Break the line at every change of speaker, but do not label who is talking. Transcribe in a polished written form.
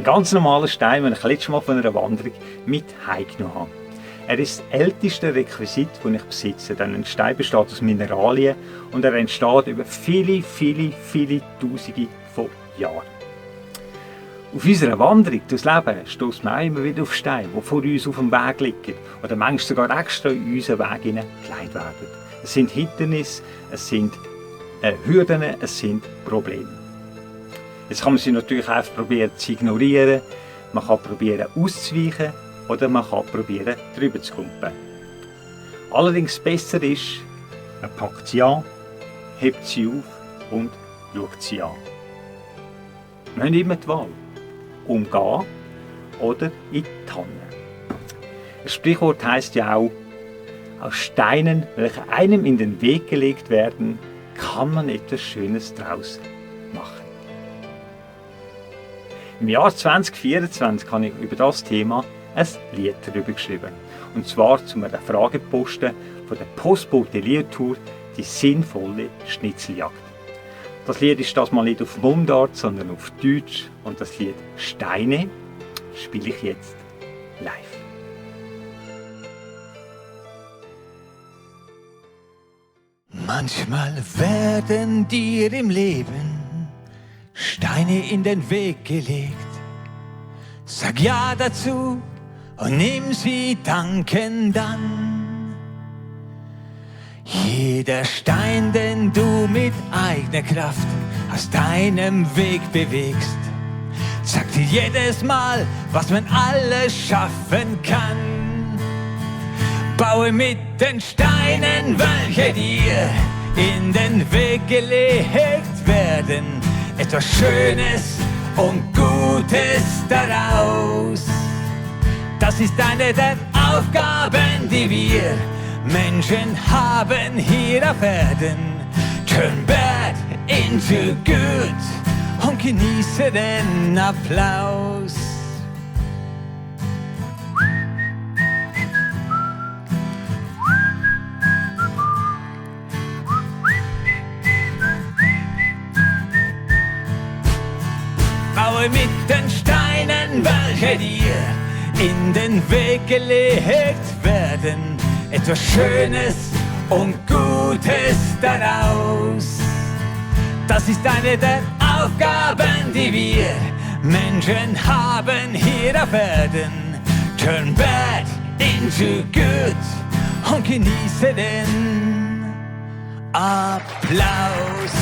Ein ganz normaler Stein, den ich letztes Mal von einer Wanderung mit heimgenommen habe. Er ist das älteste Requisit, das ich besitze, denn ein Stein besteht aus Mineralien und er entsteht über viele Tausende von Jahren. Auf unserer Wanderung durchs Leben stößt man immer wieder auf Steine, die vor uns auf dem Weg liegen oder manchmal sogar extra in unseren Weg hineingelegt werden. Es sind Hindernisse, es sind Hürden, es sind Probleme. Jetzt kann man sie natürlich einfach probieren zu ignorieren, man kann probieren auszuweichen oder man kann probieren drüber zu kumpen. Allerdings besser ist, man packt sie an, hebt sie auf und schaut sie an. Wir haben immer die Wahl, umgehen oder in die Tanne. Das Sprichwort heisst ja auch, aus Steinen, welche einem in den Weg gelegt werden, kann man etwas Schönes daraus machen. Im Jahr 2024 habe ich über das Thema ein Lied darüber geschrieben. Und zwar zu einer Frageposten von der Postbote Liedtour «Die sinnvolle Schnitzeljagd». Das Lied ist das mal nicht auf Mundart, sondern auf Deutsch. Und das Lied «Steine» spiele ich jetzt live.
Manchmal werden dir im Leben Steine in den Weg gelegt. Sag ja dazu und nimm sie dankend an. Jeder Stein, den du mit eigener Kraft aus deinem Weg bewegst, sagt dir jedes Mal, was man alles schaffen kann. Baue mit den Steinen, welche dir in den Weg gelegt werden, etwas Schönes und Gutes daraus. Das ist eine der Aufgaben, die wir Menschen haben hier auf Erden. Turn bad into good und genieße den Applaus. Baue mit den Steinen, welche dir in den Weg gelegt werden, etwas Schönes und Gutes daraus. Das ist eine der Aufgaben, die wir Menschen haben hier auf Erden. Turn bad into good und genieße den Applaus.